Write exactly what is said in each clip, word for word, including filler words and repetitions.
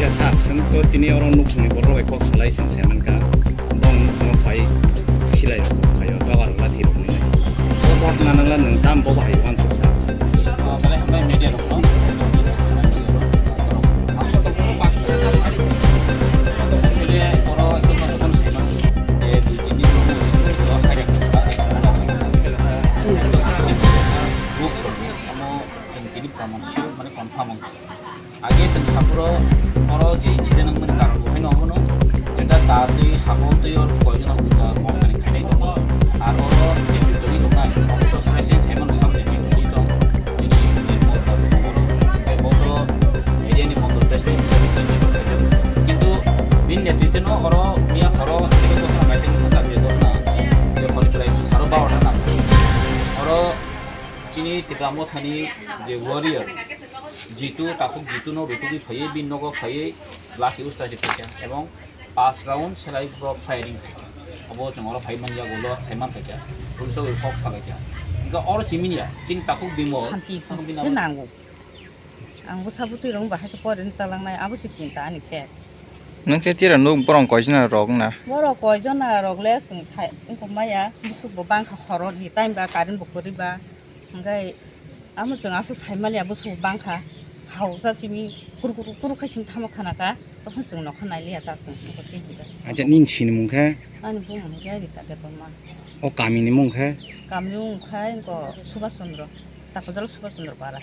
Sir, chwng to tini oro nukhungni borok bai kok salai chwng sai mankha. Bong nukhungo phai silai rok phai o, togar lathi rok ni. Bo bok nanangla nwng tam bo bahai uansuk sa. Belai hambai media rok no. Age chwng saphuru oro je incident wngmani karon bo haino obono, jeta ta twi sabo twi or koijon o buta mostani khainai tongo. Ar oro je victory tongnai, obo to srai srai saimano samni victory tong. Chini je bo to area ni motor president hisabe tini bo khaijak. Kintu bini netritwno oro miya horo tini bo kaisa ni kota je gotna je hori prai saro barono nang. Oro chini Tipra Mothani je warrior, Jitu, takhuk Jitu no rutugwi phaiwi, bini nogo phaiwi, Lucky Usta se phaikha, ebong pas round selai borok firing khaikha. Obo chwng oro phai manya ulo sai man phaikha, police rok kok salaikha. Hingkhe oro chimini ya, chini takhuk Bimol, Santi takhuk Bimol se nango. Ang bwsa bwtwi rok bahai khe porini talangnai, abo se chinta ani khe. Nwng khe tira nuk borok koijona rok na? Borok koijona rok le chwng sai wngkha maya, bwswk bo bangkha horoni time ba current bo kwrwi ba. Hingkhe amo chwng aswk saimaliya bwswk bangkha, hausa simi kuru kuru kuru khai simi thamo khana kha, tokhe chwng nokha nailiya ta chwng nokha swi hwnkhe. Acha nini sinimung khe? Ani bumung khe Rita Debbarma. O kamini mung khe? Kamini mung khe wngkha Subhash Chandra, Takhukjala Subhash Chandra para.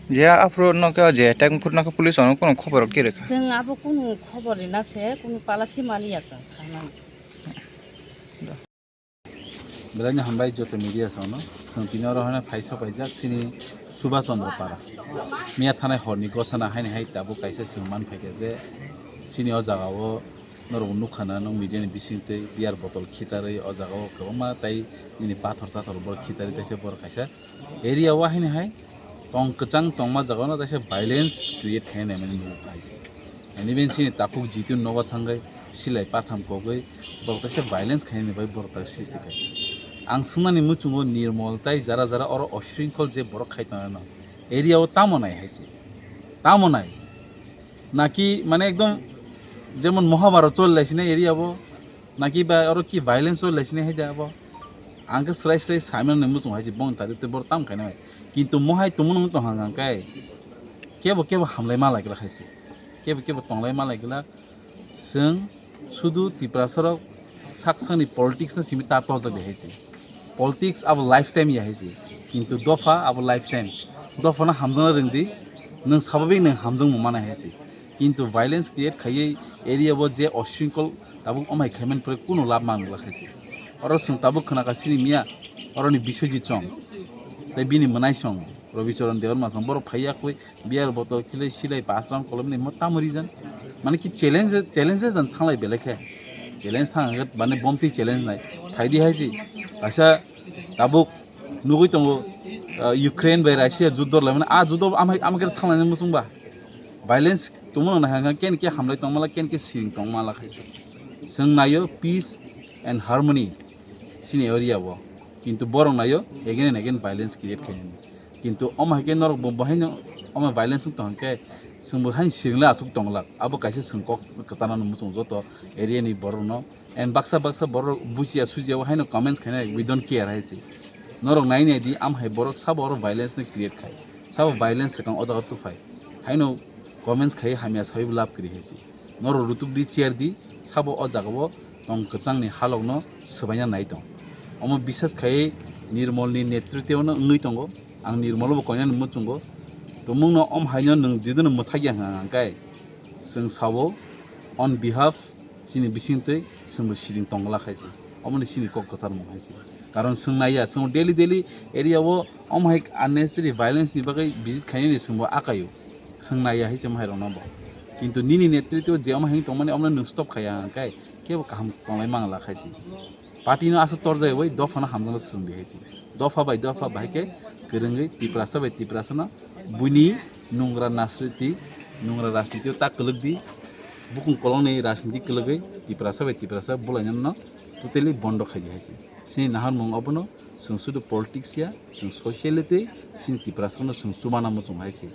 Je aphuru no khe je attack wngphuru no khe police ono kono khobor rok khe rwkha? Chwng abo kunu khobor rina se kunu pala simaliya chwng sanani. Belai no hambai joto media songno. Chwng tini oro haino phai sok paijak chini Subhash Chandra para. Miya thanai horni gothana haini hai tabuk kaisa chwng man phaikha je chini o jaga o norok nukha na, nwng media ni bising twi beer bottle khitarwi o jaga o kwbangma tai nini pathor tathor borok khitarwi taisa borok kaisa area o haini hai tong kwchang tongma jaga o no taisa violence create khainai mani nukha hai se. Ani ben chini takhuk Jitu nogo thangwi silai patham kogwi borok taisa violence khainani bai borok tak sisi khai. Ang swngnani muchungo Nirmol tai jara jara oro osringkhol je borok khai tongnai no area o tamo nai hai se. Tamo nai. Naki mane ekdom jemon Mohabharat choli lai sinai area bo. Naki ba oro ki violence choli lai sinai hai da bo. Ang khe srai srai saimano muchungo hai se bong tari te borok tamo khainai bai. Kintu mohai tongmano tong hang hang kai. Kebo kebo hamlai ma lai glak hai se. Kebo kebo tonglai ma lai glak. Chwng sudu Tiprasarok sak sakni politics no simi ta torjak de hai se. Politics abo lifetime ya hai se. Kintu dopha abo lifetime. Dopha no hamjakna rwngdi, nwng sababik nwng hamjakmung manai hai se. Kintu violence create khaiwi area bo je osringkol tabuk omai khaimani pore kunu lab manglak hai se. Oro chwng tabuk khwnakha chini miya, oroni Biswajit song, tei bini mwnai song, Rabicharan Debbarma song, borok phaiya kwi, Beer bottle khilai silai pas round kolomni mo tamo reason? Mane ki challenge, challenges dan thanglai belai khe. Challenge thang hwnkhe mane bomtwi challenge nai. Phaidi hai si. Kaisa tabuk nugui tongo, ah, Ukraine bai Russia juddo laimani. Ah, juddo amhai, amhai khe thanglaina muchungba. Violence tongmano nai hwnkhe ken ke hamlai tongmala, ken ke siring tongmala khaisa. Chwng naio peace and harmony chini area o. Kintu borok naio again and again violence create khainani. Kintu omo hai khe norok bo, bo haino omo violence wng tong khe chwng bo haino siringlai achuk tong glak. Abo kaisa chwng kok kwchana no muchung joto area ni borok no. And baksa baksa borok bujiya sujiya o haino comments khainai, "We don't care," hai se. Norok nai nai di, am hai borok sabo oro violence no create khai. Sabo violence swkang o jaga tuphai. Haino comments khai hamya sawi bo lab kwrwi hai se. Norok rutuk di, chair di, sabo o jaga o tong kwchangni halokno swbaina nai tong. Omo bisas khai Nirmolni netritwno wngwi tongo. Ang Nirmolo bo koinani muchungo. Tumungno om haino nwng jidono mwthakya hwnka hwnkhe chwng sao on behalf chini bisingtwi chwngbo siring tongla khai se. Omoni chini kok kwcharmung hai se. Karon chwng naiya, chwng daily daily area o om hai unnecessary violence ni bagwi visit khainani chwngbo akaio. Chwng naiya hai se mahairokno bo. Kintu nini netritwo je omo hai tongmani omono nwng stop khaiya hwnkhe kebo kaham tonglai mangla khai se. Party no aswk torjak bai dopha no hamjakna swrwng di hai se. Dopha bai dopha bahai khe kwrwngwi Tiprasa bai Tiprasa no buini nungra nasriti, nungra rajniti o ta kwlwk di. Bukung kolong ni rajniti kwlwgwi Tiprasa bai Tiprasa bulaina no totally bondo khai di hai se. Chini naharmung obono chwng sudu politics ya, chwng sociality, chini Tiprasa no chwng chubana muchung hai se.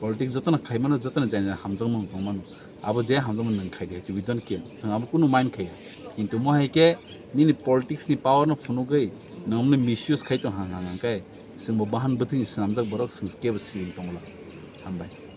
Politics jotono khaimano, jotono jani jani hamjakmung tongmano. Abo je hamjakmung nwng khaidi hai, we don't care. Chwng abo kunu mind khaiya. Kintu mo hai khe nini politics ni power no phunugwi nwng misuse khai tong hang hang hang khe chwngbo bahan bwthwini swnamjak borok chwng kebo siring tongla. Hambai.